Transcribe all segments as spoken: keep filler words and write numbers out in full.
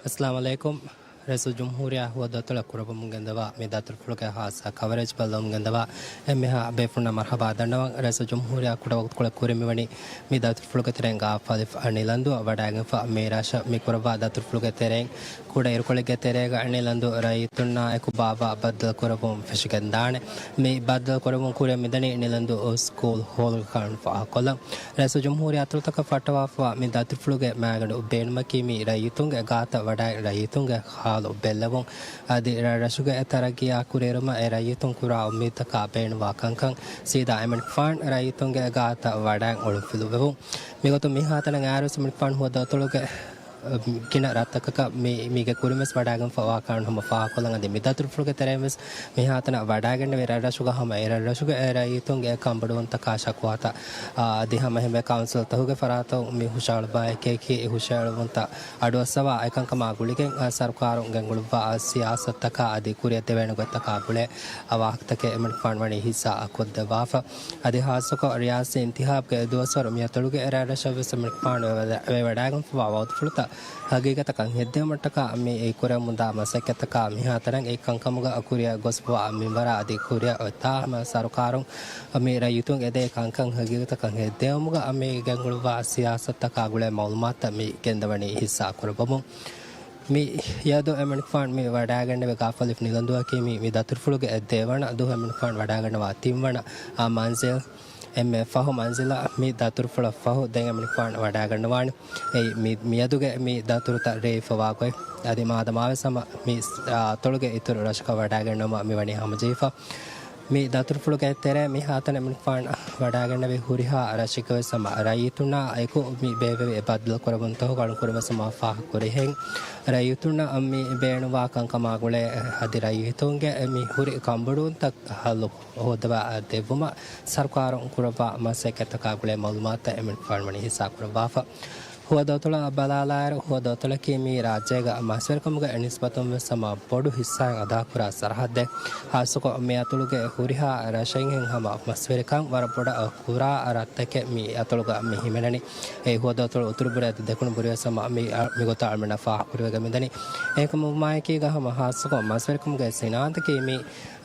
އައްސަލާމު ޢަލައިކުމް. ރައީސުލްޖުމްހޫރިއްޔާ ހުވަދު އަތޮޅަށް ކުރައްވަމުން ގެންދަވާ މި ދަތުރުފުޅުގެ ހާއްސަ ކަވަރޭޖް ބައްލަވަމުން ގެންދަވާ އެންމެހާ ބޭފުޅުންނަށް މަރުޙަބާ ދަންނަވަން. ރައީސުލްޖުމްހޫރިއްޔާ ކުޑަވަގުތުކޮޅެއް ކުރިން މިވަނީ މި ދަތުރުފުޅުގެ ތެރެއިން ގާފާލިފަ ނިލަންދުއަށް ވަޑައިގެންފަ މި ރަށަށް މި ކުރައްވާ ދަތުރުފުޅުގެ ތެރެއިން ކުޑަ އިރުކޮޅެއްގެ ތެރޭގަ ނިލަންދު ރައްޔިތުންނާ އެކު ބާއްވާ ބައްދަލު ކުރައްވަމުން ފެށިގެންދާނެ. މި ބައްދަލު ކުރައްވަމުން ކުރިއަށް މިދަނީ ނިލަންދު ސްކޫލް ހޯލްގެ ކަންފަ ކޮށްލަން. ރައީސުލްޖުމްހޫރިއްޔާ އަތޮޅުތަކަށް ފައްޓަވާފަވާ މި ދަތުރުފުޅުގެ މައިގަނޑު ބޭނުމަކީ މި ރައްޔިތުންގެ ގާތަށް ވަޑައި ރައްޔިތުންގެ ހާލު ބެއްލެވުން. އަދި ރަށުގެ ތަރައްގީއާ ކުރިއެރުމަށް އެ ރައްޔިތުން ކުރާ އުއްމީދުތަކާ ބޭނުންވާ ކަންކަން ސީދާ އެމަނިކުފާން ރައްޔިތުންގެ ގާތަށް ވަޑައި އޮޅުންފިލުވެވުން. މިގޮތުން މިހާތަނަށް އައިރުވެސް އެމަނިކުފާން ހުވަދު އަތޮޅުގެ ގިނަ ރަށްތަކަކަށް މި، މީގެ ކުރިންވެސް ވަޑައިގެންފަވާ ކަން ހަމަ ފާހަގަކޮށްލަން. އަދި މި ދަތުރުފުޅުގެ ތެރެއިންވެސް މިހާތަނަށް ވަޑައިގެންނެވި ރަށްރަށުގަ ހަމަ އެ ރަށްރަށުގެ ރައްޔިތުންގެ ކަންބޮޑުވުންތަކާ ޝަކުވާތައް، އާ، އަދި ހަމަ އެހެންވެ ކައުންސިލްތަކުގެ ފަރާތުން މި ހުށަހަޅުއްވާ އެކިއެކި ހުށަހެޅުމުންތައް އަޑުއައްސަވާ އެކަންކަމާ ގުޅިގެން، އާ، ސަރުކާރުން ގެންގުޅުއްވާ ސިޔާސަތުތަކާ އަދި ކުރިއަށް ދެވޭނެ ގޮތްތަކާ ގުޅޭ ވާހަކަތަކެއް އެމަނިކުފާން ވަނީ ހިއްސާ ކޮށްދެއްވާފަ. އަދި ހާއްސަކޮށް ރިޔާސީ އިންތިހާބުގެ ދުވަސްވަރު މިއަތޮޅުގެ ރަށްރަށަށްވެސް އެމަނިކުފާނު ވެވަޑައިގެންފަވާ ވައުދުފުޅުތައް ހަގީގަތަކަށް ހެއްދެވުމަށްޓަކާ މި ކުރެވެމުންދާ މަސައްކަތްތަކާ މިހާތަނަށް އެ ކަންކަމުގަ ކުރިއަށް ގޮސްފަވާ މިންވަރާ އަދި ކުރިއަށް އޮތްތާ ހަމަ ސަރުކާރުން މި ރައްޔިތުން އެދޭ ކަންކަން ހަގީގަތަކަށް ހެއްދެވުމުގަ މި ގެންގުޅުއްވާ ސިޔާސަތުތަކާ ގުޅޭ މައުލޫމާތުތައް މި ގެންދަވަނީ ހިއްސާ ކުރައްވަމުން. މިއަދު އެމަނިކުފާން މި ވަޑައިގެންނެވި ގާފާލިފް ނިލަންދުއަކީ މި، މި ދަތުރުފުޅުގެ ދެވަނަ ދުވަހު އެމަނިކުފާން ވަޑައިގަންނަވާ ތިންވަނަ، އާ، މަންޒިލް. އެންމެ ފަހު މަންޒިލަށް މި ދަތުރުފުޅަށް ފަހު ދެން އެމަނިކުފާނު ވަޑައިގަންނަވާނެ. އެއީ މި، މިއަދުގެ މި ދަތުރުތައް ރޭވިފަވާ ގޮތް. އަދި މާދަމާވެސް ހަމަ މި، އާ، އަތޮޅުގެ އިތުރު ރަށަކަށް ވަޑައިގެންނަވުމަށް މިވަނީ ހަމަޖެހިފަ. މި ދަތުރުފުޅުގެ ތެރޭ މިހާތަނަށް އެމަނިކުފާން ވަޑައިގެންނެވި ހުރިހާ ރަށެއްގަވެސް ހަމަ ރައްޔިތުންނާ އެކު މި ބޭއްވެވި އެ ބައްދަލު ކުރެވުންތަކުގެ އަޅުން ކުރިންވެސް ހަމަ ފާހަގަކުރިހެން ރައްޔިތުންނަށް މި ބޭނުންވާ ކަންކަމާ ގުޅޭ އަދި ރައްޔިތުންގެ މި ހުރި ކަންބޮޑުވުންތައް ހައްލު ހޯއްދަވާ ދެއްވުމަށް ސަރުކާރުން ކުރައްވާ މަސައްކަތްތަކާ ގުޅޭ މައުލޫމާތުތައް އެމަނިކުފާން ވަނީ ހިއްސާ ކުރައްވާފަ. ހުވަދު އަތޮޅަށް ބަލާލާއިރު، ހުވަދު އަތޮޅަކީ މީ ރާއްޖޭގަ މަސްވެރިކަމުގެ ނިސްބަތުން ވެސް ހަމަ ބޮޑު ހިއްސާއެއް އަދާކުރާ ސަރަހައްދެއް. ހާއްސަކޮށް މި އަތޮޅުގެ ހުރިހާ ރަށެއްހެން ހަމަ މަސްވެރިކަން ވަރަށް ބޮޑަށް ކުރާ ރަށްތަކެއް މި އަތޮޅުގަ މި ހިމެނެނީ. އެ ހުވަދު އަތޮޅު އުތުރު ބުރެ އަދި ދެކުނު ބުރެ ވެސް ހަމަ މި، މިގޮތަށް އަޅުމެންނަށް ފާހަގަކުރެވިގެން މިދަނީ. އެކަމު މާއެކީގަ ހަމަ ހާއްސަކޮށް މަސްވެރިކަމުގެ ސިނާއަތަކީ މި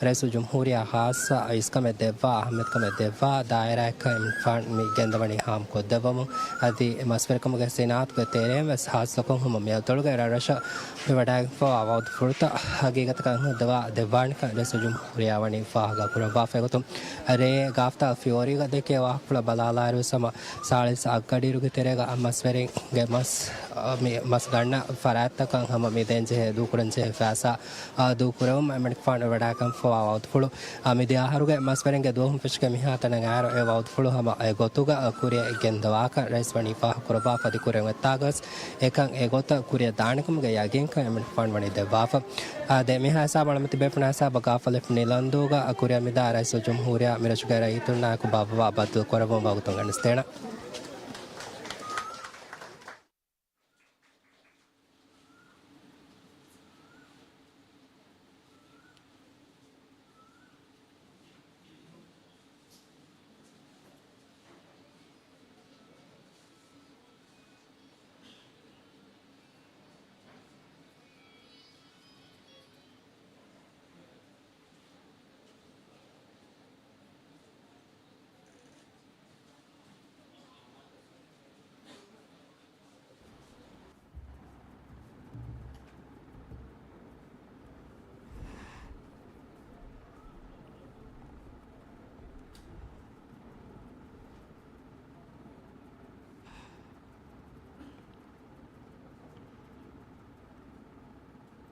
ރައީސުލްޖުމްހޫރިއްޔާ ހާއްސަ އިސްކަމެއް ދެއްވާ، އަހައްމިޔަތުކަމެއް ދެއްވާ ދާއިރާއެއްކަން އެމަނިކުފާން މި ގެންދަވަނީ ހާމަކޮށްދެއްވަމުން. އަދި މަސްވެރިކަމުގެ ސިނާއަތުގެ ތެރެއިން ވެސް ހާއްސަކޮށް ހަމަ މި އަތޮޅުގެ ރަށްރަށަށް މި ވަޑައިގެންފަވާ ވައުދުފުޅުތައް ހަގީގަތަކަށް ހޯއްދަވާ ދެއްވާނެކަން ރައީސުލްޖުމްހޫރިއްޔާ ވަނީ ފާހަގަކުރައްވާފަ. އެގޮތުން ރޭ ގާފްތާ ފިޔޯރީގަ ދެކޭ ވާހަކަފުޅަށް ބަލާލާއިރު ވެސް ހަމަ ސާޅީސް އަށްގަޑިއިރުގެ ތެރޭގަ މަސްވެރިންގެ މަސް، މި މަސް ގަންނަ ފަރާތްތަކަށް ހަމަ މި ދޭންޖެހޭ ދޫކުރަންޖެހޭ ފައިސާ އާ، ދޫކުރެވުމަށް އެމަނިކުފާނު ވަޑައިގެންފަވާ ވައުދުފުޅު، އާ، މިދިޔަ އަހަރުގެ މަސްވެރިންގެ ދުވަހުން ފެށިގެން މިހާތަނަށް އައިރު އެ ވައުދުފުޅު ހަމަ އެ ގޮތުގަ ކުރިއަށް ގެންދަވާކަން ރައީސް ވަނީ ފާހަގަކުރައްވާފަ. އަދި ކުރިއަށް އޮތްތާގަވެސް އެކަން އެ ގޮތަށް ކުރިއަށް ދާނެކަމުގެ ޔަގީންކަން އެމަނިކުފާނު ވަނީ ދެއްވާފަ. އާ، ދެ މިހާ ހިސާބަށް އަޅަމެތި ބޭފުޅުންނާ ހިސާބަށް ގާފާލިފް ނިލަންދޫގަ ކުރިއަށް މިދާ ރައީސުލްޖުމްހޫރިއްޔާ މިރަށުގެ ރައްޔިތުންނާއެކު ބާއްވަވާ ބައްދަލު ކުރެއްވުން ވަގުތުން ގެނެސްދޭނަން.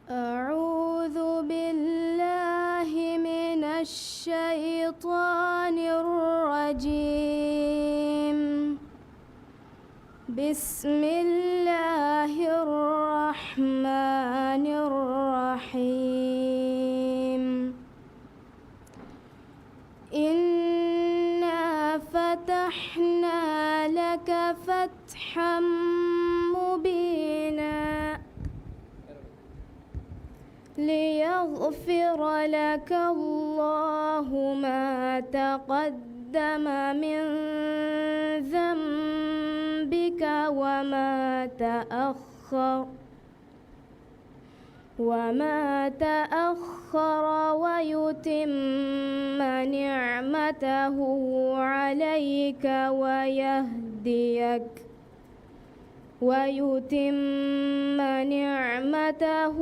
أعوذ بالله من الشيطان الرجيم. بسم الله الرحمن الرحيم. إنا فتحنا لك فتحا مبينا. ليغفر لك الله ما تقدم من ذنبك وما تأخر. وما تأخر ويتم نعمته عليك ويهديك، ويتم نعمته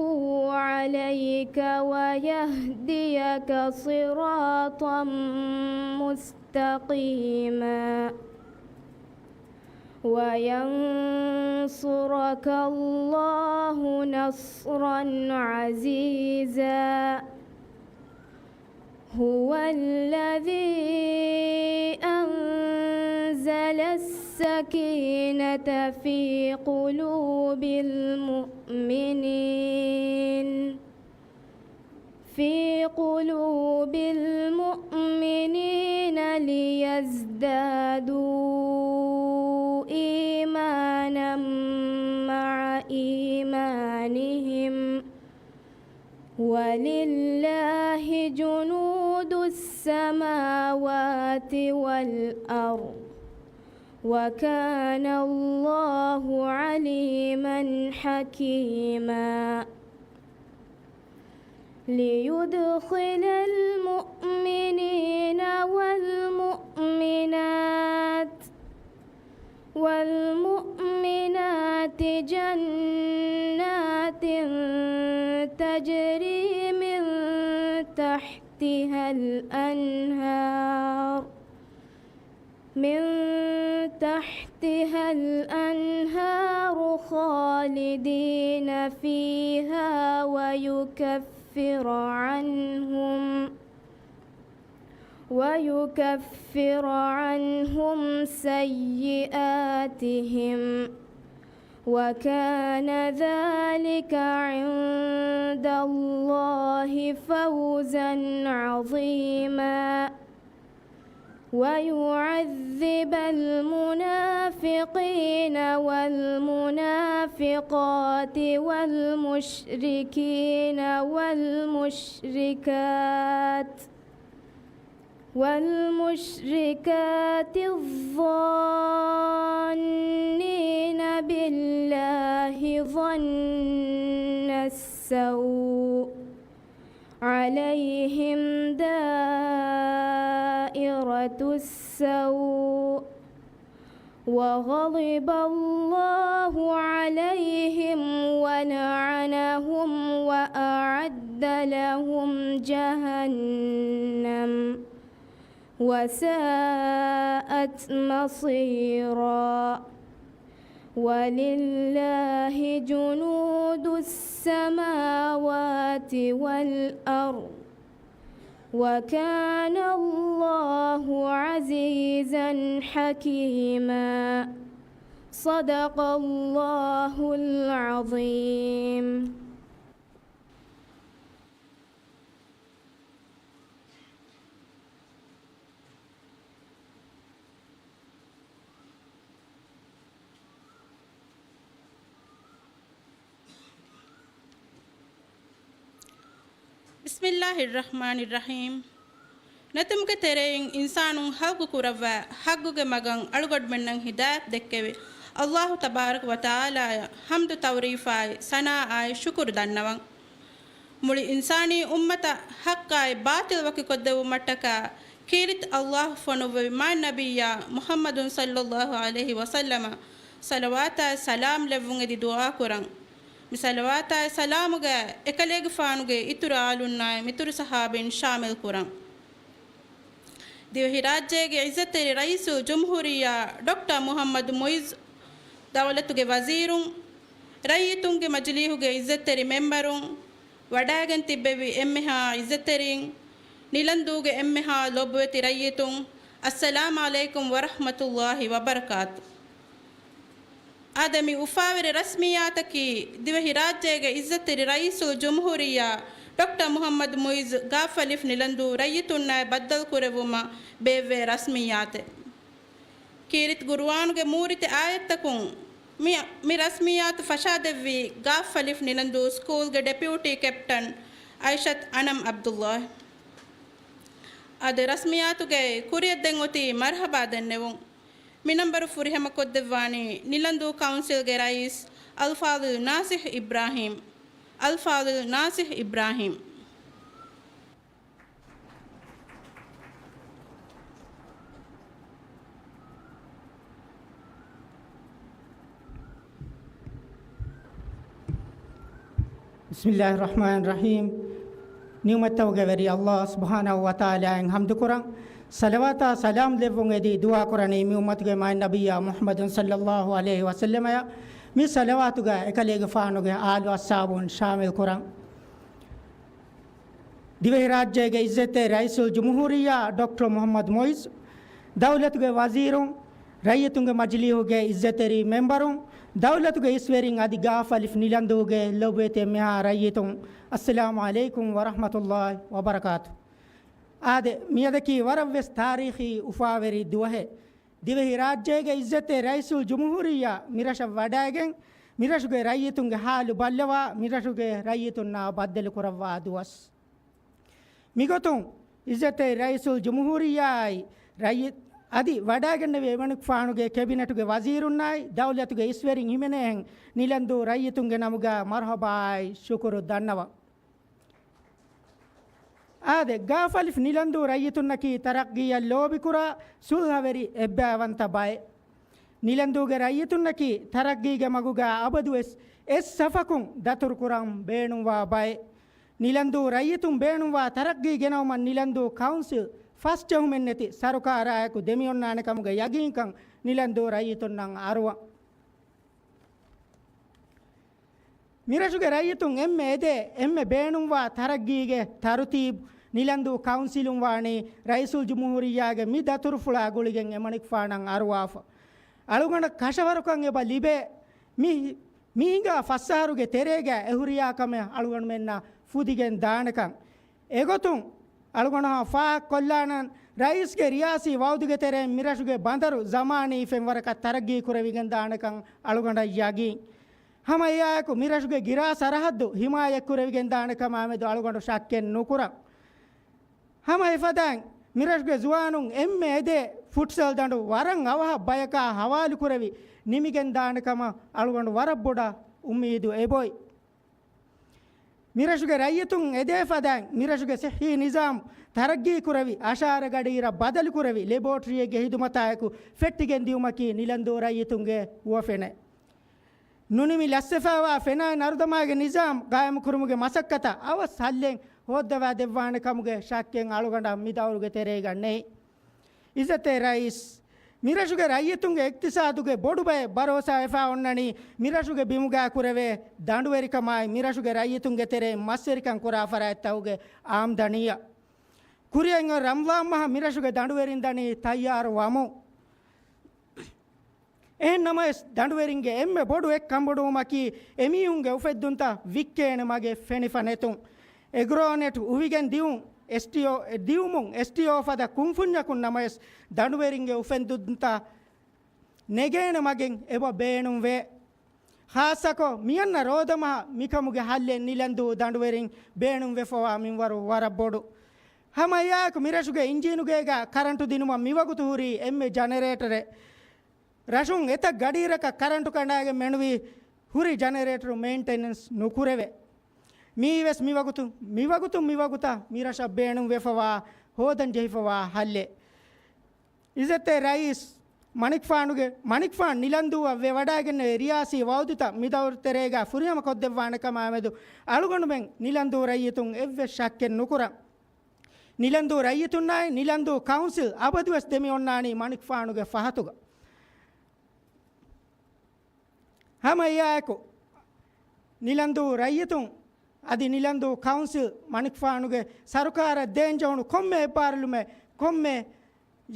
عليك ويهديك صراطا مستقيما. وينصرك الله نصرا عزيزا. هو الذي أنزل السكينة في قلوب المؤمنين، في قلوب المؤمنين ليزدادوا إيمانا مع إيمانهم، ولله جنود السماوات والأرض، وكان الله عليما حكيما. ليدخل المؤمنين والمؤمنات، والمؤمنات جنات تجري من تحتها الأنهار، من تحتها الأنهار خالدين فيها ويكفر عنهم، ويكفر عنهم سيئاتهم، وكان ذلك عند الله فوزا عظيما. ويعذب المنافقين والمنافقات والمشركين والمشركات، والمشركات الظانين بالله ظن السوء، عليهم دائرة السوء، وغضب الله عليهم ولعنهم وأعد لهم جهنم وساءت مصيرا. ولله جنود السماوات والأرض، وكان الله عزيزا حكيما. صدق الله العظيم. بسم الله الرحمن الرحيم. ނެތުމުގެ ތެރެއިން އިންސާނުން ހައްގު ކުރައްވާ ހައްގުގެ މަގަށް އަޅުގަނޑުމެންނަށް ހިދާޔަތް ދެއްކެވި އައްލާހު ތަބާރަކަ ވަތަޢާލާއަށް ޙަމްދު ތަޢުރީފާއި ސަނާއާއި ޝުކުރު ދަންނަވަން. މުޅި އިންސާނީ އުއްމަތަށް ޙައްޤާއި ބާޠިލް ވަކިކޮށްދެއްވުމަށްޓަކާ ކީރިތި އައްލާހު ފޮނުއްވެވި މާތް ނަބިއްޔާ މުޙައްމަދު ޞައްލައްލާހު ޢަލައިހި ވަސައްލަމަށް ޞަލަވާތާއި ސަލާމް ލެއްވުން އެދި ދުޢާ ކުރަން. މި ޞަލަވާތާއި ސަލާމުގައި އެކަލޭގެފާނުގެ އިތުރު އާލުންނާއި މިތުރު ޞަޙާބީން ޝާމިލް ކުރަން. ދިވެހިރާއްޖޭގެ ޢިއްޒަތްތެރި ރައީސުލްޖުމްހޫރިއްޔާ ޑޮކްޓަރ މުޙައްމަދު މުޢިއްޒު، ދައުލަތުގެ ވަޒީރުން، ރައްޔިތުންގެ މަޖިލީހުގެ ޢިއްޒަތްތެރި މެމްބަރުން، ވަޑައިގެން ތިއްބެވި އެންމެހާ ޢިއްޒަތްތެރިން، ނިލަންދޫގެ އެންމެހާ ލޮބުވެތި ރައްޔިތުން، އައްސަލާމް ޢަލައިކުމް ވަރަޙްމަތުﷲި ވަބަރަކާތު. އާދެ، މި އުފާވެރި ރަސްމިއްޔާތަކީ ދިވެހިރާއްޖޭގެ ޢިއްޒަތްތެރި ރައީސުލްޖުމްހޫރިއްޔާ ޑޮކްޓަރ މުޙައްމަދު މުޢިއްޒު ގާފަލިފް ނިލަންދޫ ރައްޔިތުންނާއި ބައްދަލުކުރެއްވުމަށް ބޭއްވޭ ރަސްމިއްޔާތެއް. ކީރިތި ޤުރުއާނުގެ މޫރިތި އާޔަތްތަކުން މި، މި ރަސްމިއްޔާތު ފަށާދެއްވީ ގާފަލިފް ނިލަންދޫ ސްކޫލްގެ ޑެޕިއުޓީ ކެޕްޓަން އައިޝަތް އަނަމް ޢަބްދުﷲ. އާދެ، ރަސްމިއްޔާތުގައި ކުރިއަށްދޭން އޮތީ މަރްޙަބާ ދެންނެވުން. މި ނަންބަރު ފުރިހަމަކޮށްދެއްވާނީ ނިލަންދޫ ކައުންސިލްގެ ރައީސް އަލްފާޟިލް ނާޞިޙް އިބްރާހީމް. އަލްފާޟިލް ނާޞިޙް އިބްރާހީމް. ބިސްމިއްލާހި ރަޙްމާނި ރަޙީމް. ނިޢުމަތްތަކުގެ ވެރި ﷲ ސުބްޙާނަހޫ ވަތަޢާލާއަށް ޙަމްދުކުރަން، ޞަލަވާތާ ސަލާމް ލެއްވުން އެދި ދުޢާކުރަނީ މި އުއްމަތުގެ މާތް ނަބިއްޔާ މުޙައްމަދު ޞައްލައްލާހު ޢަލައިހި ވަސައްލަމައަށް. މި ޞަލަވާތުގަ އެކަލޭގެފާނުގެ އާލު އަޞްޙާބުން ޝާމިލް ކުރަން. ދިވެހިރާއްޖޭގެ އިއްޒަތްތެރި ރައީސުލްޖުމްހޫރިއްޔާ ޑޮކްޓަރ މުޙައްމަދު މުޢިއްޒު، ދައުލަތުގެ ވަޒީރުން، ރައްޔިތުންގެ މަޖިލީހުގެ އިއްޒަތްތެރި މެމްބަރުން، ދައުލަތުގެ އިސްވެރިން އަދި ގާފަލިފް ނިލަންދޫގެ ލޮބުވެތި އެންމެހާ ރައްޔިތުން، އައްސަލާމު ޢަލައިކުމް ވަރަޙްމަތުﷲި ވަބަރަކާތު. އާދެ، މިއަދަކީ ވަރަށްވެސް ތާރީޚީ އުފާވެރި ދުވަހެއް. ދިވެހިރާއްޖޭގެ އިއްޒަތްތެރި ރައީސުލްޖުމްހޫރިއްޔާ މިރަށަށް ވަޑައިގެން، މިރަށުގެ ރައްޔިތުންގެ ޙާލު ބައްލަވާ، މިރަށުގެ ރައްޔިތުންނާ ބައްދަލުކުރައްވާ ދުވަސް. މިގޮތުން އިއްޒަތްތެރި ރައީސުލްޖުމްހޫރިއްޔާއާއި ރައްޔި-، އަދި ވަޑައިގެންނެވި އެމަނިކުފާނުގެ ކެބިނެޓުގެ ވަޒީރުންނާއި ދައުލަތުގެ އިސްވެރިން ހިމެނޭހެން ނިލަންދޫ ރައްޔިތުންގެ ނަމުގަ މަރުޙަބާއާއި ޝުކުރު ދަންނަވަން. އާދެ، ގާފަލިފް ނިލަންދޫ ރައްޔިތުންނަކީ ތަރައްގީއަށް ލޯބިކުރާ ސުލްހަވެރި އެއްބައިވަންތަ ބައެއް. ނިލަންދޫގެ ރައްޔިތުންނަކީ ތަރައްގީގެ މަގުގަ އަބަދުވެސް އެއްސަފަކުން ދަތުރުކުރަން ބޭނުންވާ ބައެއް. ނިލަންދޫ ރައްޔިތުން ބޭނުންވާ ތަރައްގީ ގެނައުމަށް ނިލަންދޫ ކައުންސިލް ފަސްޖެހުމެއްނެތި ސަރުކާރާއެކު ދެމިއޮންނާނެ ކަމުގެ ޔަގީންކަން ނިލަންދޫ ރައްޔިތުންނަށް އަރުވަން. މިރަށުގެ ރައްޔިތުން އެންމެ އެދޭ، އެންމެ ބޭނުންވާ ތަރައްގީގެ ތަރުތީބު ނިލަންދޫ ކައުންސިލުން ވާނީ ރައީސުލްޖުމްހޫރިއްޔާގެ މި ދަތުރުފުޅާ ގުޅިގެން އެމަނިކުފާނަށް އަރުވާފަ. އަޅުގަނޑަށް ކަށަވަރުކަން އެބަ ލިބޭ. މި، މި ހިނގާ ފަސް އަހަރުގެ ތެރޭގަ އެހުރިހާ ކަމެއް އަޅުގަނޑުމެންނަށް ފުދިގެން ދާނެކަން. އެގޮތުން އަޅުގަނޑު ފާހަގަކޮށްލާނަން، ރައީސްގެ ރިޔާސީ ވައުދުގެ ތެރެއިން މިރަށުގެ ބަނދަރު ޒަމާނީ ފެންވަރަކަށް ތަރައްގީ ކުރެވިގެން ދާނެކަން އަޅުގަނޑަށް ޔަގީން. ހަމަ އެއާއެކު މިރަށުގެ ގިރާ ސަރަހައްދު ހިމާޔަތްކުރެވިގެން ދާނެ ކަމާމެދު އަޅުގަނޑު ޝައްކެއް ނުކުރަން. ހަމަ އެފަދައިން މިރަށުގެ ޒުވާނުން އެންމެ އެދޭ ފުޓްސަލް ދަނޑު ވަރަށް އަވަހަށް ބަޔަކާ ހަވާލުކުރެވި ނިމިގެން ދާނެ ކަމަށް އަޅުގަނޑު ވަރަށް ބޮޑަށް އުއްމީދު އެބޮތް. މިރަށުގެ ރައްޔިތުން އެދޭ ފަދައިން މިރަށުގެ ޞިއްޙީ ނިޒާމް ތަރައްގީ ކުރެވި، އަށާރަ ގަޑިއިރަށް ބަދަލު ކުރެވި، ލެބޯޓްރީއެއްގެ ހިދުމަތާއެކު ފެއްޓިގެން ދިއުމަކީ ނިލަންދޫ ރައްޔިތުންގެ ހުވަފެނެއް. ނުނިމި ލަސްވެފައިވާ ފެނާއި ނަރުދަމާގެ ނިޒާމް ގާއިމުކުރުމުގެ މަސައްކަތަށް އަވަސް ހައްލެއް ހޯއްދަވާ ދެއްވާނެ ކަމުގެ ޝައްކެއް އަޅުގަނޑަށް މި ދައުރުގެ ތެރޭގަ ނެތް. އިއްޒަތްތެރި ރައީސް، މިރަށުގެ ރައްޔިތުންގެ އިޤްތިޞާދުގެ ބޮޑު ބައެއް ބަރޯސާވެފާ އޮންނަނީ މިރަށުގެ ބިމުގާ ކުރެވޭ ދަނޑުވެރިކަމާއި، މިރަށުގެ ރައްޔިތުންގެ ތެރެއިން މަސްވެރިކަން ކުރާ ފަރާތްތަކުގެ އާމްދަނީއަށް. ކުރިއަށް އޮތް ރަމްޟާން މަހަށް މިރަށުގެ ދަނޑުވެރިން ދަނީ ތައްޔާރު ވަމުން. އެހެން ނަމަވެސް، ދަނޑުވެރިންގެ އެންމެ ބޮޑު އެއް ކަންބޮޑުވުމަކީ، އެމީހުންގެ އުފެއްދުންތައް ވިއްކޭނެ މަގެއް ފެނިފަ ނެތުން. އެގްރޯނެޓް އުވިގެން ދިއުން، އެސްޓީއޯ، ދިއުމުން އެސްޓީއޯ ފަދަ ކުންފުންޏަކުން ނަމަވެސް، ދަނޑުވެރިންގެ އުފެއްދުންތައް ނެގޭނެ މަގެއް އެބަ ބޭނުންވޭ. ޚާއްޞަކޮށް، މިއަންނަ ރޯދަމަހަށް މިކަމުގެ ހައްލެއް ނިލަންދޫ ދަނޑުވެރިން ބޭނުންވެފަވާ މިންވަރު ވަރަށް ބޮޑު. ހަމަ އެއާއެކު މިރަށުގެ އިންޖީނުގޭގަ ކަރަންޓު ދިނުމަށް މިވަގުތު ހުރީ އެންމެ ޖަނެރޭޓަރެއް. ރަށުން އެތައް ގަޑިއިރަކަށް ކަރަންޓު ކަނޑާގެން މެނުވީ ހުރި ޖަނެރޭޓަރު މެއިންޓެނެންސް ނުކުރެވޭ. މިއީވެސް މިވަގުތު، މިވަގުތު މިވަގުތަށް މިރަށަށް ބޭނުންވެފަވާ، ހޯދަން ޖެހިފަވާ ހައްލެއް. އިއްޒަތްތެރި ރައީސް މަނިކުފާނުގެ، މަނިކުފާނު ނިލަންދޫއަށް ވެވަޑައިގެންނެވި ރިޔާސީ ވައުދުތައް މިދައުރު ތެރޭގަ ފުރިހަމަ ކޮށްދެއްވާނެ ކަމާމެދު އަޅުގަނޑުމެން ނިލަންދޫ ރައްޔިތުން އެއްވެސް ޝައްކެއް ނުކުރަން. ނިލަންދޫ ރައްޔިތުންނާއި ނިލަންދޫ ކައުންސިލް އަބަދުވެސް ދެމިއޮންނާނީ މަނިކުފާނުގެ ފަހަތުގަ. ހަމަ އެއާއެކު، ނިލަންދޫ ރައްޔިތުން އަދި ނިލަންދޫ ކައުންސިލް މަނިކުފާނުގެ ސަރުކާރަށް ދޭންޖެހުނު ކޮންމެ އެއްބާރުލުމެއް، ކޮންމެ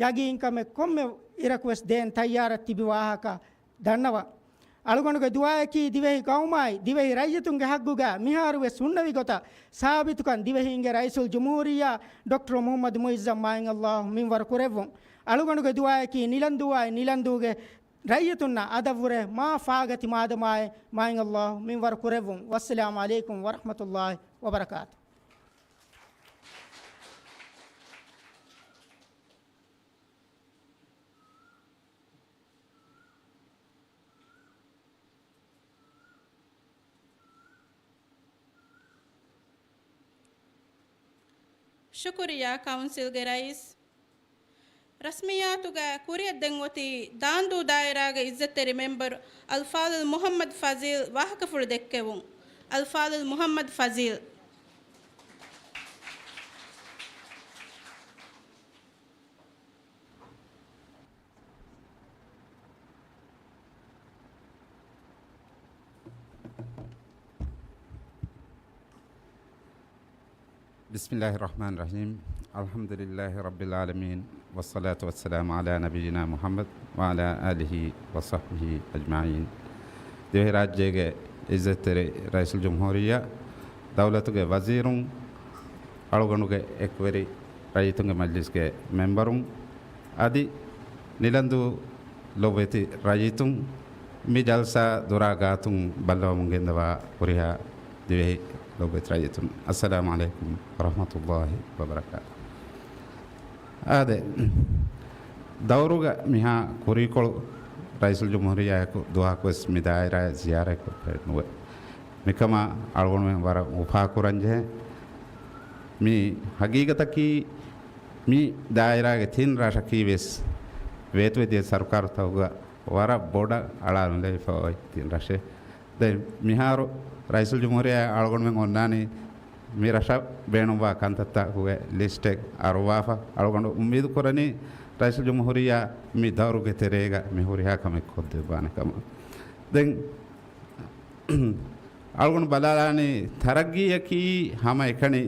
ޔަގީންކަމެއް، ކޮންމެ އިރަކުވެސް ދޭން ތައްޔާރަށް ތިބި ވާހަކަ ދަންނަވަން. އަޅުގަނޑުގެ ދުޢާއަކީ ދިވެހި ޤައުމާއި ދިވެހި ރައްޔިތުންގެ ޙައްޤުގަ މިހާރުވެސް ހުންނެވި ގޮތަށް ސާބިތުކަން ދިވެހީންގެ ރައީސުލްޖުމްހޫރިއްޔާ ޑޮކްޓަރު މުޙައްމަދު މުޢިއްޒަށް މާތް ﷲ މިންވަރު ކުރެއްވުން. އަޅުގަނޑުގެ ދުޢާއަކީ ނިލަންދޫއާއި ނިލަންދޫގެ ރައްޔިތުންނަށް އަދަށްވުރެ މާ ފާގަތި މާދަމާއެއް މާތް ﷲ މިންވަރު ކުރެއްވުން. ވައްސަލާމު ޢަލައިކުމް ވަރަޙްމަތުﷲި ވަބަރަކާތު. ޝުކުރިއްޔާ ކައުންސިލްގެ ރައީސް. ރަސްމިއްޔާތުގައި ކުރިއަށް ދެން އޮތީ ދާންދޫ ދާއިރާގެ އިއްޒަތްތެރި މެމްބަރު އަލްފާޟިލް މުޙައްމަދު ފަޒީލް ވާހަކަފުޅު ދެއްކެވުން. އަލްފާޟިލް މުޙައްމަދު ފަޒީލް. بسم الله الرحمن الرحيم. الحمد لله رب العالمين، والصلاة والسلام على نبينا محمد وعلى آله وصحبه أجمعين. ދިވެހިރާއްޖޭގެ އިއްޒަތްތެރި ރައީސުލްޖުމްހޫރިއްޔާ، ދައުލަތުގެ ވަޒީރުން، އަޅުގަނޑުގެ އެކުވެރި ރައްޔިތުންގެ މަޖްލިސްގެ މެމްބަރުން، އަދި ނިލަންދޫ ލޮބުވެތި ރައްޔިތުން، މި ޖަލްސާ ދުރާ ގާތުން ބައްލަވަމުން ގެންދަވާ ހުރިހާ ދިވެހި ލޮބުވެތި ރައްޔިތުން، އައްސަލާމު ޢަލައިކުމް ވަރަޙްމަތުﷲި ވަބަރަކާތު. އާދެ، ދައުރުގަ މިހާ ކުރީކޮޅު ރައީސުލްޖުމްހޫރިއްޔާއެކު ދުވަހަކުވެސް މި ދާއިރާއަށް ޒިޔާރަތްކޮށްފައެއް ނުވޭ. މިކަމާ އަޅުގަނޑުމެން ވަރަށް އުފާކުރަންޖެހޭ. މި ހަގީގަތަކީ މި ދާއިރާގެ ތިން ރަށަކީ ވެސް ވޭތުވެދިޔަ ސަރުކާރުތަކުގަ ވަރަށް ބޮޑަށް އަޅާލުން ލެވިފަ އޮތް ތިން ރަށެއް. ދެން މިހާރު ރައީސުލްޖުމްހޫރިއްޔާ އަޅުގަނޑުމެން އޮންނާނީ މި ރަށަށް ބޭނުންވާ ކަންތައްތަކުގެ ލިސްޓެއް އަރުވާފަ. އަޅުގަނޑު އުއްމީދު ކުރަނީ ރައީސުލްޖުމްހޫރިއްޔާ މި ދައުރުގެ ތެރޭގަ މި ހުރިހާ ކަމެއް ކޮށްދެއްވާނެ ކަމަށް. ދެން އަޅުގަނޑު ބަލާލާނީ ތަރައްގީއަކީ ހަމަ އެކަނި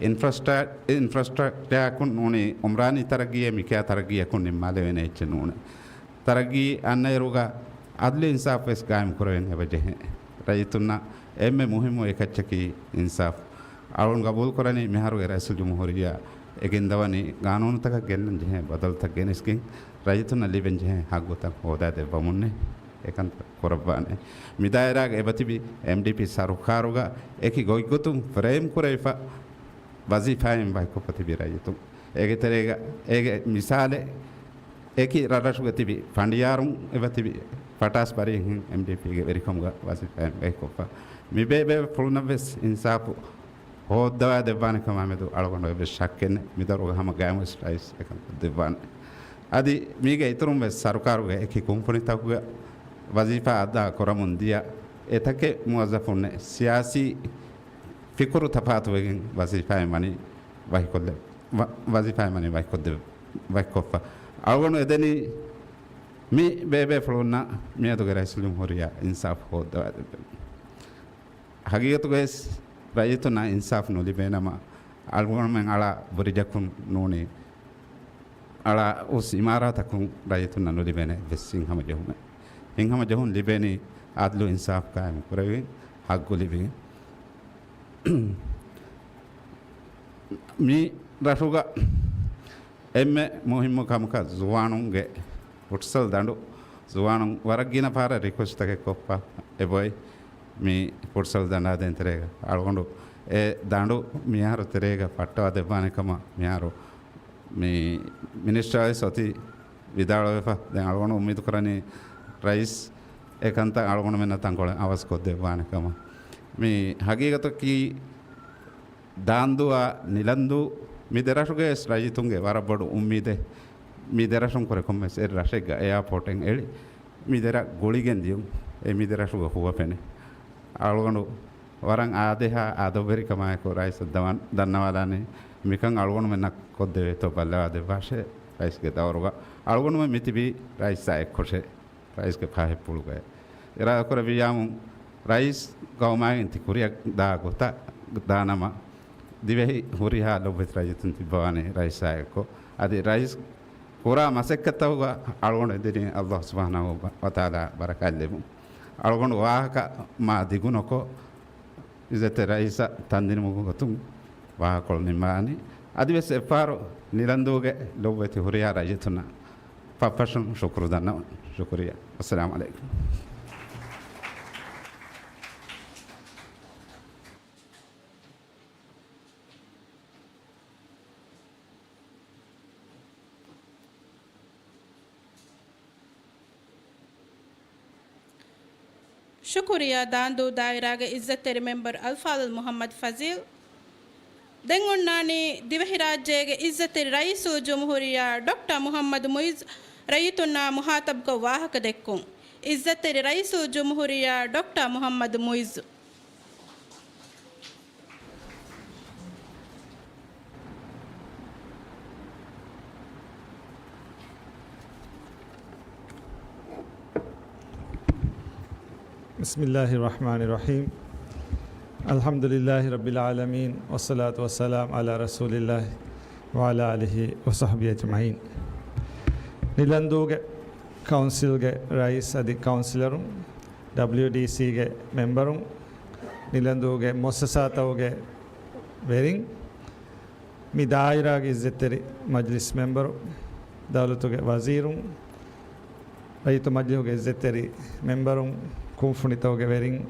އިންފްރާސްޓްރަ-، އިންފްރާސްޓްރަކްޗާއަކުން ނޫނީ، އުމްރާނީ ތަރައްގީއެއް މިކިޔާ ތަރައްގީއަކުން ނިންމާލެވޭނެ އެއްޗެއް ނޫނޭ. ތަރައްގީ އަންނައިރުގަ އަދްލު އިންސާފު ވެސް ގާއިމް ކުރެވެން އެބަޖެހޭ. ރައްޔިތުންނަށް އެންމެ މުހިއްމު އެކައްޗަކީ އިންސާފު. އަޅުން ގަބޫލު ކުރަނީ މިހާރުގެ ރައީސުލްޖުމްހޫރިއްޔާ އެ ގެންދަވަނީ ގާނޫނުތަކަށް ގެންނަން ޖެހޭ ބަދަލުތައް ގެނެސްގެން، ރައްޔިތުންނަށް ލިބެން ޖެހޭ ހައްގުތައް ހޯދާ ދެއްވަމުންނޭ. އެކަންތައް ކުރައްވާނެ. މި ދާއިރާގަ އެބަތިބި އެމްޑީޕީ ސަރުކާރުގަ އެކި ގޮތްގޮތުން ފްރޭމް ކުރެވިފަ ވަޒީފާއިން ވަކިކޮށްފަ ތިބި ރައްޔިތުން. އޭގެ ތެރޭގަ އޭގެ މިސާލެއް، އެކި ރަށްރަށުގަ ތިބި ފަނޑިޔާރުން އެބަތިބި ފަޓާސް ބަރީހެއް އެމްޑީޕީގެ ވެރިކަމުގަ ވަޒީފާއިން ވަކިކޮށްފަ. މި ބޭބޭފުޅުންނަށް ވެސް އިންސާފު ހޯއްދަވާ ދެއްވާނެ ކަމާ މެދު އަޅުގަނޑު އެއްވެސް ޝައްކެއް ނެތް. މި ދައުރުގަ ހަމަ ގާއިމުވެސް ރައީސް އެކަން ކޮށްދެއްވާނެ. އަދި މީގެ އިތުރުން ވެސް ސަރުކާރުގެ އެކި ކުންފުނިތަކުގަ ވަޒީފާ އަދާ ކުރަމުން ދިޔަ އެތަކެއް މުވައްޒަފުންނެއް ސިޔާސީ ފިކުރު ތަފާތުވެގެން ވަޒީފާއިން ވަނީ ވަކިކޮށްލެ-، ވަ-، ވަޒީފާއިން ވަނީ ވަކިކޮށްދެ-، ވަކިކޮށްފަ. އަޅުގަނޑު އެދެނީ މި ބޭބޭފުޅުންނަށް މިއަދުގެ ރައީސުލްޖުމްހޫރިއްޔާ އިންސާފު ހޯއްދަވާ ދެއްވެން. ހަގީގަތުގައި ވެސް ރައްޔިތުންނަށް އިންސާފު ނުލިބޭނަމަ، އަޅުގަނޑުމެން އަޅާ ބުރިޖަކުން ނޫނީ، އަޅާ އުސް އިމާރާތަކުން ރައްޔިތުންނަށް ނުލިބޭނެ އެއްވެސް ހިތްހަމަޖެހުމެއް. ހިތްހަމަޖެހުން ލިބޭނީ އަދްލު އިންސާފު ގާއިމު ކުރެވިގެން، ހައްގު ލިބިގެން. މި ރަށުގަ އެންމެ މުހިއްމު ކަމަކަށް ޒުވާނުންގެ ފުޓްސަލް ދަނޑު، ޒުވާނުން ވަރަށް ގިނަ ފަހަރަށް ރިކުއެސްޓްތަކެއް ކޮށްފަ އެބައޮތް މި ފުޓްސަލް ދަނޑާ ދޭން ތެރޭގަ. އަޅުގަނޑު އެ ދަނޑު މިހާރު ތެރޭގަ ފައްޓަވާ ދެއްވާނެ ކަމަށް މިހާރު މި މިނިސްޓަރ ވެސް އޮތީ ވިދާޅުވެފަ. ދެން އަޅުގަނޑު އުއްމީދު ކުރަނީ ރައީސް އެ ކަންތައް އަޅުގަނޑުމެންނަށް ތަންކޮޅެއް އަވަސް ކޮށްދެއްވާނެ ކަމަށް. މި ހަގީގަތަކީ ދާންދޫއާ ނިލަންދޫ މި ދެރަށުގެ ވެސް ރައްޔިތުންގެ ވަރަށް ބޮޑު އުއްމީދެއް. މި ދެރަށުން ކުރެ ކޮންމެސް އެއް ރަށެއްގަ އެއާޕޯޓެއް އެޅި މި ދެރަށް ގުޅިގެން ދިޔުން. އެ މި ދެރަށުގަ ހުވަފެނެއް. އަޅުގަނޑު ވަރަށް އާދޭހާ އަދަބުވެރިކަމާއެކު ރައީސަށް ދަވާ-، ދަންނަވާލާނީ. މިކަން އަޅުގަނޑުމެންނަށް ކޮށްދެވޭތޯ ބައްލަވާ ދެއްވާށޭ. ރައީސްގެ ދައުރުގަ އަޅުގަނޑުމެން މިތިބީ ރައީސާ އެއްކޮށޭ. ރައީސްގެ ފާހެއްޕުޅުގައި އިރާދަކުރެއްވިއްޔާމު، ރައީސް ގައުމާގެން ތި ކުރިއަށް ދާ ގޮތަށް ދާނަމަ، ދިވެހި ހުރިހާ ލޮބުވެތި ރައްޔިތުން ތިއްބަވާނެ ރައީސާއެއްކޮށް. އަދި ރައީސް ކުރާ މަސައްކަތްތަކުގަ އަޅުގަނޑު އެދެނީ ﷲ ސުބްޙާނަހޫ ވަތަޢާލާ ބަރަކާތް ލެއްވުން. އަޅުގަނޑު ވާހަކަ މާ ދިގުނުކޮށް، އިއްޒަތްތެރި ރައީސަށް ތަންދިނުމުގެ ގޮތުން ވާހަކަކޮޅު ނިންމާނީ. އަދިވެސް އެއްފަހަރު ނިލަންދޫގެ ލޮބުވެތި ހުރިހާ ރައްޔިތުންނަށް ފަށްފަށުން ޝުކުރު ދަންނަވަން. ޝުކުރިއްޔާ. އައްސަލާމު ޢަލައިކުމް. ޝުކުރިއްޔާ ދާންދޫ ދާއިރާގެ އިއްޒަތްތެރި މެމްބަރު އަލްފާޟިލް މުޙައްމަދު ފަޒީލް. ދެން އޮންނާނީ ދިވެހިރާއްޖޭގެ އިއްޒަތްތެރި ރައީސުލްޖުމްހޫރިއްޔާ ޑޮކްޓަރ މުޙައްމަދު މުޢިއްޒު ރައްޔިތުންނާ މުޚާޠަބުކޮށް ވާހަކަ ދެއްކުން. އިއްޒަތްތެރި ރައީސުލްޖުމްހޫރިއްޔާ ޑޮކްޓަރ މުޙައްމަދު މުޢިއްޒު. بسم الله الرحمن الرحيم. الحمد لله رب العالمين، والصلاة والسلام على رسول الله وعلى آله وصحبه أجمعين. ނިލަންދޫގެ ކައުންސިލްގެ ރައީސް އަދި ކައުންސިލަރުން، ޑަބްލިޔުޑީސީގެ މެމްބަރުން، ނިލަންދޫގެ މުއައްސަސާތަކުގެ ވެރިން، މި ދާއިރާގެ އިއްޒަތްތެރި މަޖްލިސް މެމްބަރު، ދައުލަތުގެ ވަޒީރުން، ރައްޔިތު މަޖްލިހުގެ އިއްޒަތްތެރި މެމްބަރުން، ކުންފުނިތަކުގެ ވެރިން،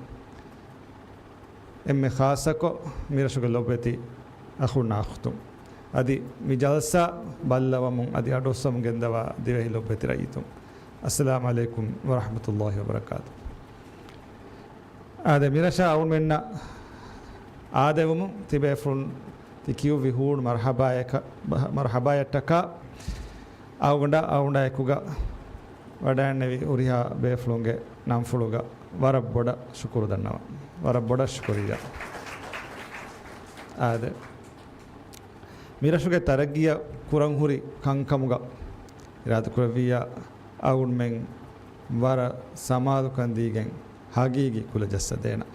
އެންމެ ޚާއްޞަކޮށް މިރަށުގެ ލޮބުވެތި އަޚުންނާ އުޚްތުން، އަދި މި ޖަލްސާ ބައްލަވަމުން އަދި އަޑުއައްސަމުން ގެންދަވާ ދިވެހި ލޮބުވެތި ރައްޔިތުން، އައްސަލާމް ޢަލައިކުމް ވަރަޙްމަތުﷲި ވަބަރަކާތު. އާދެ، މިރަށަށް އަޅުގަނޑުމެންނަށް އާދެވުމުން ތިބޭފުޅުން ތި ކިޔުއްވި ހޫނު މަރްޙަބާޔަކަށް، މަރްޙަބާޔަށްޓަކާ، އަޅުގަނޑާ އަޅުގަނޑާ އެކުގަ ވަޑައިންނެވި ހުރިހާ ބޭފުޅުންގެ ނަންފުޅުގަ ވަރަށް ބޮޑަށް ޝުކުރު ދަންނަވަން. ވަރަށް ބޮޑަށް ޝުކުރިއްޔާ. އާދެ، މިރަށުގެ ތަރައްގީއަށް ކުރަން ހުރި ކަންކަމުގަ އިރާދަކުރެއްވިއްޔާ، އަޅުގަނޑުމެން ވަރަށް ސަމާލުކަން ދީގެން ހަގީގީ ކުލަ ޖައްސަދޭނަން.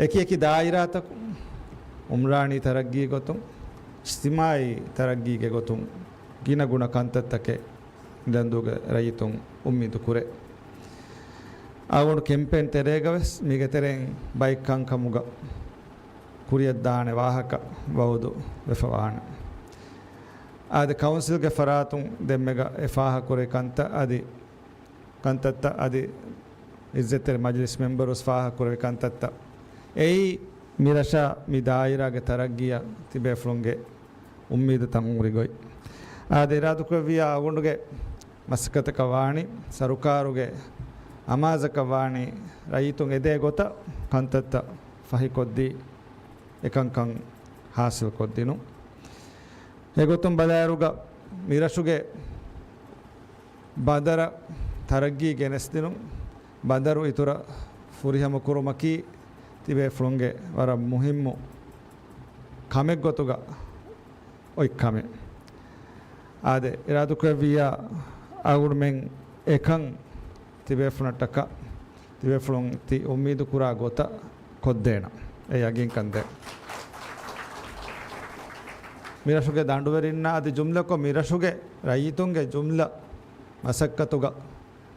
އެކި އެކި ދާއިރާތަކުން އުމްރާނީ ތަރައްގީ ގޮތުން، އިޖްތިމާޢީ ތަރައްގީގެ ގޮތުން ގިނަ ގުނަ ކަންތައްތަކެއް ނިލަންދޫގެ ރައްޔިތުން އުއްމީދު ކުރޭ. އަޅުގަނޑު ކެމްޕޭން ތެރޭގަވެސް މީގެ ތެރެއިން ބައެއް ކަންކަމުގަ ކުރިއަށްދާނެ ވާހަކަ ވައުދު ވެފަވާނެ. އާދެ، ކައުންސިލްގެ ފަރާތުން ދެންމެގަ އެ ފާހަގަކުރެވި ކަންތައް އަދި، ކަންތައްތައް އަދި އިއްޒަތްތެރި މަޖިލިސް މެމްބަރުވެސް ފާހަގަކުރެވި ކަންތައްތައް. އެއީ މި ރަށާ މި ދާއިރާގެ ތަރައްގީއަށް ތިބޭފުޅުންގެ އުއްމީދުތައް އުނގުރި ގޮތް. އާދެ، އިރާދަކުރެއްވިއްޔާ އަޅުގަނޑުގެ މަސައްކަތަކަށް ވާނީ، ސަރުކާރުގެ އަމާޒަކަށް ވާނީ، ރައްޔިތުން އެދޭ ގޮތަށް ކަންތައްތައް ފަހިކޮށްދީ، އެކަންކަން ހާސިލްކޮށްދިނުން. އެގޮތުން ބަލާއިރުގަ މިރަށުގެ ބަނދަރަށް ތަރައްގީ ގެނެސްދިނުން، ބަނދަރު އިތުރަށް ފުރިހަމަކުރުމަކީ ތިބޭފުޅުންގެ ވަރަށް މުހިއްމު ކަމެއްގޮތުގަ އޮތް ކަމެއް. އާދެ، އިރާދަކުރެއްވިއްޔާ އަޅުގަނޑުމެން އެކަން ތިބޭފުޅުންނަށްޓަކާ، ތިބޭފުޅުން ތި އުއްމީދު ކުރާ ގޮތަށް ކޮށްދޭނަން. އެ ޔަގީންކަން ދޭން. މިރަށުގެ ދަނޑުވެރިންނަށް އަދި ޖުމްލަކޮށް މިރަށުގެ ރައްޔިތުންގެ ޖުމްލަ މަސައްކަތުގަ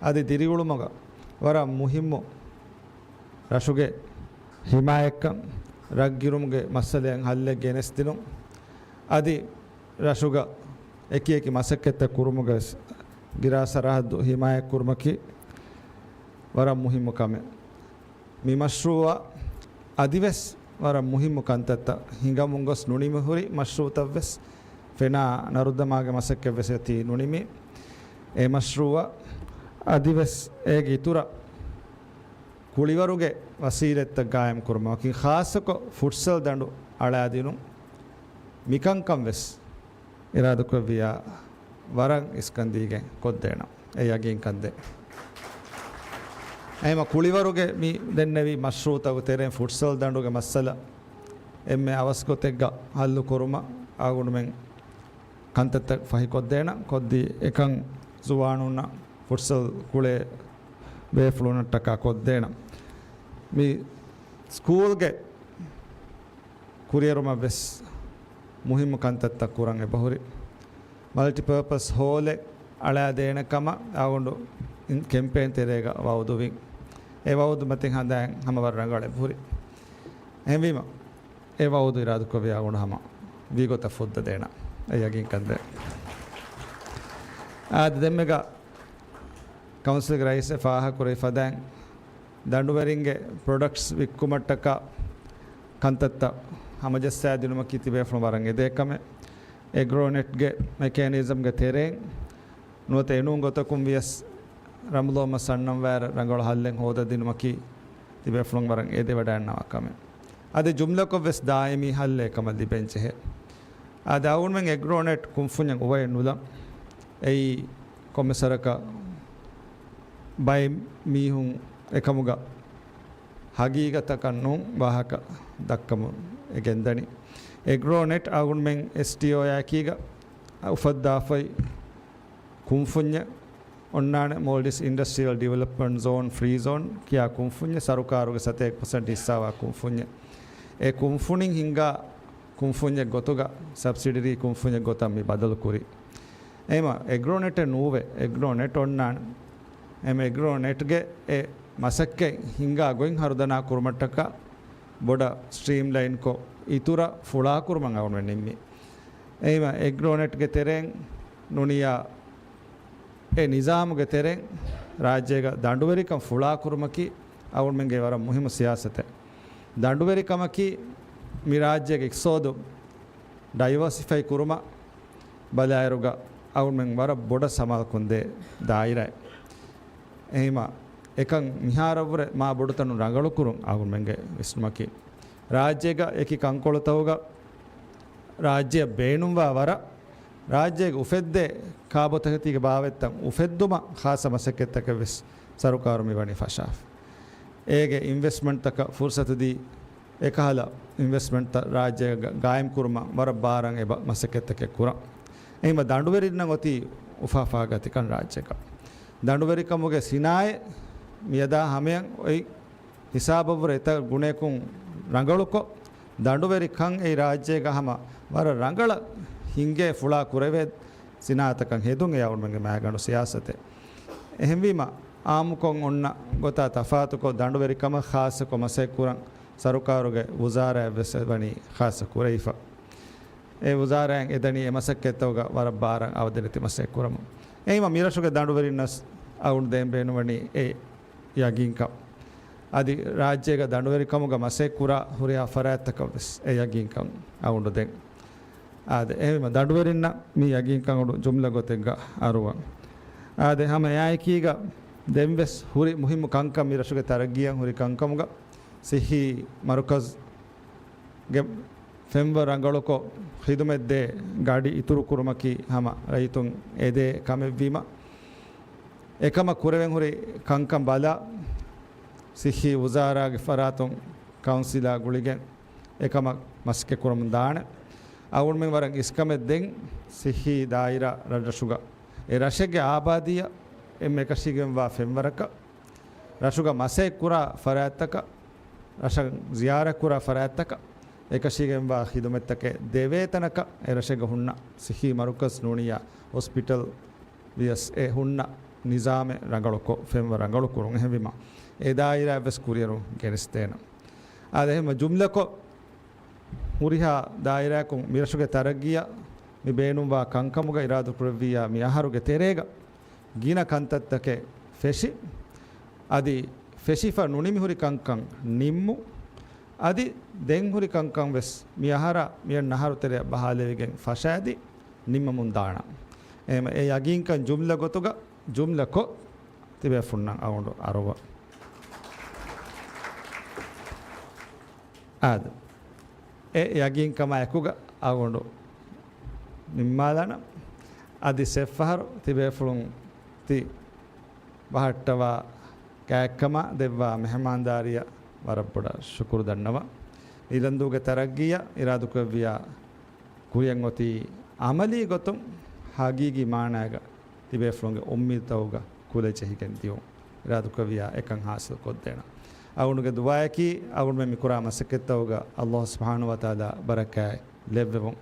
އަދި ދިރިއުޅުމުގަ ވަރަށް މުހިއްމު ރަށުގެ ހިމާޔަތްކަން، ރަށްގިރުމުގެ މައްސަލައިން ހައްލެއް ގެނެސްދިނުން، އަދި ރަށުގަ އެކި އެކި މަސައްކަތްތައް ކުރުމުގަ ވެސް ގިރާ ސަރަހައްދު ހިމާޔަތްކުރުމަކީ ވަރަށް މުހިއްމު ކަމެއް. މި މަޝްރޫޢަށް އަދިވެސް ވަރަށް މުހިއްމު ކަންތައްތައް ހިނގަމުން ގޮސް ނުނިމި ހުރި މަޝްރޫޢުތައް ވެސް ފެނާ ނަރުދަމާގެ މަސައްކަތް ވެސް އެތީ ނުނިމި. އެ މަޝްރޫޢަށް އަދިވެސް އޭގެ އިތުރަށް ކުޅިވަރުގެ ވަސީލަތްތައް ގާއިމް ކުރުމަކީ، ޚާއްޞަކޮށް ފުޓްސަލް ދަނޑު އަޅާދިނުން، މިކަންކަން ވެސް އިރާދަކުރެއްވިއްޔާ ވަރަށް އިސްކަންދީގެން ކޮށްދޭނަން. އެ ޔަގީންކަން ދޭ. އެހެންވީމަ ކުޅިވަރުގެ މި ދެންނެވި މަޝްރޫޢުތަކުގެ ތެރެއިން ފުޓްސަލް ދަނޑުގެ މައްސަލަ އެންމެ އަވަސް ގޮތެއްގަ ހައްލު ކުރުމަށް އަޅުގަނޑުމެން ކަންތައްތައް ފަހިކޮށްދޭނަން. ކޮށްދީ އެކަން ޒުވާނުންނަށް ފުޓްސަލް ކުޅޭ ބޭފުޅުންނަށްޓަކާ ކޮށްދޭނަން. މި ސްކޫލްގެ ކުރިއެރުމަށް ވެސް މުހިއްމު ކަންތައްތައް ކުރަން އެބަހުރި. މަލްޓިޕާޕަސް ހޯލެއް އަޅާދޭނެ ކަމަށް އަޅުގަނޑު ކެމްޕޭން ތެރޭގަ ވައުދުވިން. އެ ވައުދު މަތިން ހަނދާން ހަމަ ވަރަށް ރަނގަޅަށް އެބަހުރި. އެހެންވީމަ، އެ ވައުދު އިރާދަކުރެއްވިއްޔާ އަޅުގަނޑު ހަމަ ވީގޮތަށް ފުއްދަ ދޭނަން. އެ ޔަގީންކަން ދޭ. އާދެ، ދެންމެގަ ކައުންސިލްގެ ރައީސް އެ ފާހަގަކުރެއްވި ފަދައިން، ދަނޑުވެރިންގެ ޕްރޮޑަކްޓްސް ވިއްކުމަށްޓަކާ ކަންތައްތައް ހަމަޖައްސާދިނުމަކީ ތިބޭފުޅުން ވަރަށް އެދޭ ކަމެއް. އެގްރޯނެޓްގެ މެކޭނިޒަމްގެ ތެރެއިން ނުވަތަ އެނޫން ގޮތަކުން ވިޔަސް ރަނބުލޯމަސް އަންނަންވާއިރަށް ރަނގަޅު ހައްލެއް ހޯދަދިނުމަކީ ތިބޭފުޅުން ވަރަށް އެދިވަޑައިންނަވާ ކަމެއް. އަދި ޖުމްލަކޮށް ވެސް ދާއިމީ ހައްލެއް އެކަމަށް ލިބެން ޖެހޭ. އަދި އަޅުގަނޑުމެން އެގްރޯނެޓް ކުންފުންޏަށް އުވައެއް ނުލަން. އެއީ ކޮންމެ ސަރަކަށް ބައެއް މީހުން އެކަމުގަ ހަގީގަތަކަށް ނޫން ވާހަކަ ދައްކަމުން އެ ގެންދަނީ. އެގްރޯނެޓް އަޅުގަނޑުމެން އެސްޓީއޯއާއެކީގަ އުފައްދާފައި ކުންފުންޏެއް އޮންނާނެ، މޯލްޑިވްސް އިންޑަސްޓްރިއަލް ޑިވެލޮޕްމަންޓް ޒޯން، ފްރީ ޒޯން ކިޔާ ކުންފުންޏެއް، ސަރުކާރުގެ ސަތޭކަ ޕަސެންޓް ހިއްސާވާ ކުންފުންޏެއް. އެ ކުންފުނިން ހިންގާ ކުންފުންޏެއް ގޮތުގަ، ސަބްސިޑަރީ ކުންފުންޏެއް ގޮތަށް މި ބަދަލު ކުރީ. އެހެންވީމަ އެގްރޯނެޓެއް ނޫވޭ، އެގްރޯނެޓް އޮންނާނެ. އެހެންވީމަ އެގްރޯނެޓްގެ އެ މަސައްކަތް ހިންގާ ގޮތް ހަރުދަނާ ކުރުމަށްޓަކާ ބޮޑަށް ސްޓްރީމްލައިންކޮށް، އިތުރަށް ފުޅާކުރުމަށް އަޅުގަނޑުމެން ނިންމީ. އެހެންވީމަ އެގްރޯނެޓްގެ ތެރެއިން ނޫނިއްޔާ އެ ނިޒާމުގެ ތެރެއިން ރާއްޖޭގަ ދަނޑުވެރިކަން ފުޅާކުރުމަކީ އަޅުގަނޑުމެންގެ ވަރަށް މުހިއްމު ސިޔާސަތެއް. ދަނޑުވެރިކަމަކީ މި ރާއްޖޭގެ އިޤްތިޞާދު ޑައިވާސިފައި ކުރުމަށް ބަލާއިރުގަ އަޅުގަނޑުމެން ވަރަށް ބޮޑަށް ސަމާލުކޮށްދޭ ދާއިރާއެއް. އެހެންވީމަ އެކަން މިހާރަށްވުރެ މާ ބޮޑުތަނުން ރަނގަޅުކުރުން އަޅުގަނޑުމެންގެ ވިސްނުމަކީ. ރާއްޖޭގަ އެކި ކަންކޮޅުތަކުގަ ރާއްޖެއަށް ބޭނުންވާ ވަރަށް ރާއްޖޭގެ އުފެއްދޭ ކާބޯތަކެތީގެ ބާވަތްތައް އުފެއްދުމަށް ޚާއްޞަ މަސައްކަތްތަކެއް ވެސް ސަރުކާރު މި ވަނީ ފަށާފަ. އޭގެ އިންވެސްޓްމަންޓްތަކަށް ފުރުސަތު ދީ، އެކަހަލަ އިންވެސްޓްމަންޓްތައް ރާއްޖޭގަ ގާއިމް ކުރުމަށް ވަރަށް ބާރަށް އެބަ މަސައްކަތްތަކެއް ކުރަން. އެހެންވީމަ ދަނޑުވެރިންނަށް އޮތީ އުފާ އުފާ ގަތިކަން ރާއްޖޭގަ. ދަނޑުވެރިކަމުގެ ސިނާއަތް މިއަދާ ހަމަޔަށް އޮތް ހިސާބަށްވުރެ އެތައް ގުނަޔަކުން ރަނގަޅުކޮށް، ދަނޑުވެރިކަން އެއީ ރާއްޖޭގަ ހަމަ ވަރަށް ރަނގަޅަށް ހިންގޭ ފުޅާ ކުރެވޭ ސިނާއަތަކަށް ހެދުން އެ އަޅުގަނޑުމެންގެ މައިގަނޑު ސިޔާސަތެއް. އެހެންވީމަ، އާއްމުކޮށް އޮންނަ ގޮތާ ތަފާތުކޮށް، ދަނޑުވެރިކަމަށް ޚާއްޞަކޮށް މަސައްކަތްކުރަން ސަރުކާރުގެ ވުޒާރާއެއްވެސް ވަނީ ޚާއްޞަ ކުރެވިފަ. އެ ވުޒާރާއިން އެދަނީ އެ މަސައްކަތްތަކުގަ ވަރަށް ބާރަށް އަވަދިނެތި މަސައްކަތް ކުރަމުން. އެހެންވީމަ މިރަށުގެ ދަނޑުވެރިންނަށް އަޅުގަނޑު ދޭން ބޭނުންވަނީ އެ ޔަގީންކަން. އަދި ރާއްޖޭގަ ދަނޑުވެރިކަމުގަ މަސައްކަތް ކުރާ ހުރިހާ ފަރާތްތަކަށް ވެސް އެ ޔަގީންކަން އަޅުގަނޑު ދޭން. އާދެ، އެހެންވީމަ ދަނޑުވެރިންނަށް މި ޔަގީންކަން އަޅުގަނޑު ޖުމްލަ ގޮތެއްގަ އަރުވަން. އާދެ، ހަމަ އެއާއެކީގަ ދެން ވެސް ހުރި މުހިއްމު ކަންކަން މި ރަށުގެ ތަރައްގީއަށް ހުރި ކަންކަމުގަ ސިއްހީ މަރުކަޒް ގެ ފެންވަރު ރަނގަޅުކޮށް، ޚިދުމަތްދޭ ގަޑި އިތުރުކުރުމަކީ ހަމަ ރައްޔިތުން އެދޭ ކަމެއްވީމަ، އެކަމަށް ކުރެވެން ހުރި ކަންކަން ބަލާ، ސިއްހީ ވުޒާރާގެ ފަރާތުން ކައުންސިލާ ގުޅިގެން އެކަމަށް މަސައްކަތް ކުރަމުން ދާނެ. އަޅުގަނޑުމެން ވަރަށް އިސްކަމެއް ދޭން ސިއްހީ ދާއިރާ ރަށްރަށުގަ އެ ރަށެއްގެ އާބާދީއަށް އެންމެ އެކަށީގެންވާ ފެންވަރަކަށް، ރަށުގަ މަސައްކަތް ކުރާ ފަރާތްތަކަށް، ރަށަށް ޒިޔާރަތްކުރާ ފަރާތްތަކަށް އެކަށީގެންވާ ޚިދުމަތްތަކެއް ދެވޭ ތަނަކަށް އެ ރަށެއްގަ ހުންނަ ސިއްހީ މަރުކަޒް ނޫނިއްޔާ ހޮސްޕިޓަލް ވިޔަސް އެ ހުންނަ ނިޒާމެއް ރަނގަޅުކޮށް، ފެންވަރު ރަނގަޅުކުރުން. އެހެންވީމަ އެ ދާއިރާއަށް ވެސް ކުރިއެރުން ގެނެސްދޭނަން. އާދެ، އެހެންވީމަ ޖުމްލަކޮށް، ހުރިހާ ދާއިރާއަކުން މިރަށުގެ ތަރައްގީއަށް މި ބޭނުންވާ ކަންކަމުގަ އިރާދަކުރެއްވިއްޔާ މި އަހަރުގެ ތެރޭގަ ގިނަ ކަންތައްތަކެއް ފެށި، އަދި ފެށިފަ ނުނިމިހުރި ކަންކަން ނިންމު، އަދި ދެން ހުރި ކަންކަން ވެސް މި އަހަރާ މިއަންނަ އަހަރު ތެރެއަށް ބަހާލެވިގެން ފަށާދި ނިންމަމުން ދާނަން. އެހެންވީމަ އެ ޔަގީންކަން ޖުމްލަ ގޮތުގަ ޖުމްލަކޮށް ތިބޭފުޅުންނަށް އަޅުގަނޑު އަރުވަން. އާދެ، އެ ޔަގީންކަމާ އެކުގަ އަޅުގަނޑު ނިންމާލާނަން. އަދި ސެއްފަހަރު ތިބޭފުޅުން ތި ބަހައްޓަވާ ގާތްކަމާ ދެއްވާ މެހެމާންދާރީއަށް ވަރަށް ބޮޑަށް ޝުކުރު ދަންނަވަން. އިލަންދޫގެ ތަރައްގީއަށް އިރާދަކުރެއްވިއްޔާ ކުރިއަށް އޮތީ އަމަލީ ގޮތުން ހަގީގީ މާނައިގަ ތިބޭފުޅުންގެ އުއްމީދުތަކުގަ ކުލަ ޖެހިގެން ދިޔުން. އިރާދަކުރެއްވިއްޔާ އެކަން ހާސިލް ކޮށްދޭނަން. އަޅުގަނޑުގެ ދުޢާއަކީ އަޅުގަނޑުމެން މިކުރާ މަސައްކަތްތަކުގަ ﷲ ސުބްޙާނަހޫ ވަތަޢާލާ ބަރަކާތް ލެއްވެވުން.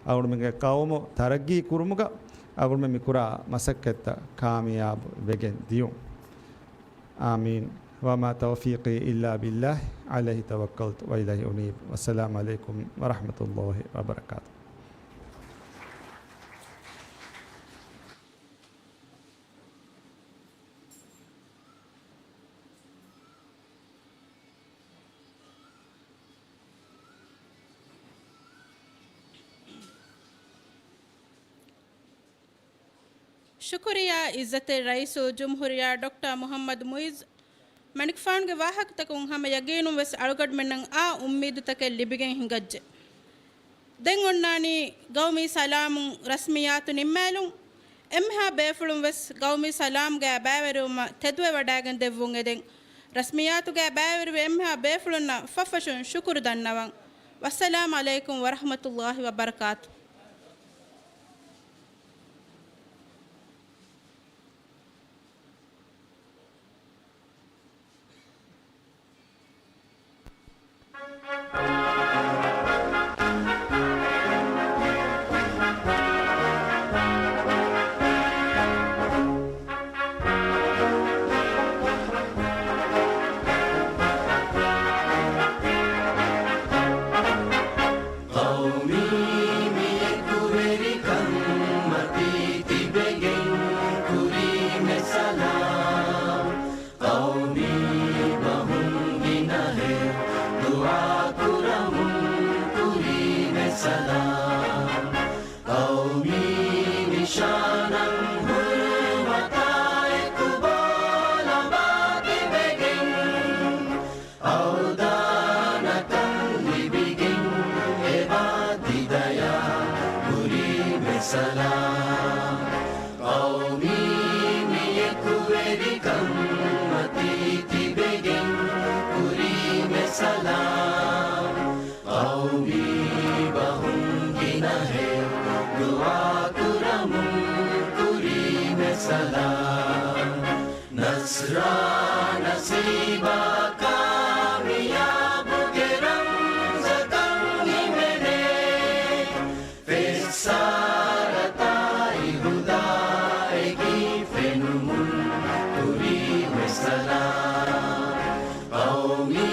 އަޅުގަނޑުމެންގެ ޤައުމު ތަރައްގީ ކުރުމުގަ އަޅުގަނޑުމެން މިކުރާ މަސައްކަތްތައް ކާމިޔާބު ވެގެން ދިޔުން. އާމީން. وما توفيقي إلا بالله عليه توكلت وإليه أنيب. والسلام عليكم ورحمة الله وبركاته. ޝުކުރިއްޔާ ޢިއްޒަތްތެރި ރައީސުލްޖުމްހޫރިއްޔާ ޑޮކްޓަރ މުޙައްމަދު މުޢިއްޒު މަނިކުފާނުގެ ވާހަކަތަކުން ހަމަ ޔަގީނުން ވެސް އަޅުގަޑުމެންނަށް އާ އުއްމީދުތަކެއް ލިބިގެން ހިނގައްޖެ. ދެން އޮންނާނީ ގައުމީ ސަލާމުން ރަސްމިއްޔާތު ނިންމާލުން. އެންމެހާ ބޭފުޅުން ވެސް ގައުމީ ސަލާމްގައި ބައިވެރިވުމަށް ތެދުވެވަޑައިގެން ދެއްވުން އެދެން. ރަސްމިއްޔާތުގައި ބައިވެރިވި އެންމެހާ ބޭފުޅުންނަށް ފަށްފަށުން ޝުކުރު ދަންނަވަން. ވައްސަލާމް ޢަލައިކުމް ވަރަޙްމަތުﷲި ވަބަރަކާތު. ޤައުމީ މި އެކުވެރިކަން މަތީ ތިބެގެން ކުރީމެ ސަލާމް. ޤައުމީ ބަހުން ގިނަހެޔޮ ދުޢާ ކުރަމުން ކުރީމެ ސަލާމް. ޤައުމީ ނިޝާނަށް ހުރުމަތާ އެކު ބޯލަބާ ތިބެގެން އަވަދާނަކަން ލިބިގެން އެބާ ތިދަޔާ ކުރީމެ ސަލާމް. ޤައުމީ މި އެކުވެރިކަން މަތީ ތިބެގެން ކުރީމެ ސަލާމް. ޤައުމީ ބަހުން ގިނަހެޔޮ ދުޢާ ކުރަމުން ކުރީމެ ސަލާމް. ނަޞްރާ ނަސީބާ ކާމިޔާބުގެ ރަމްޒަކަށް ހިމެނޭ. ފެއްސާރަތާއި ހުދާއެކީ ފެނުމުން ކުރީމެ ސަލާމް. ޤައުމީ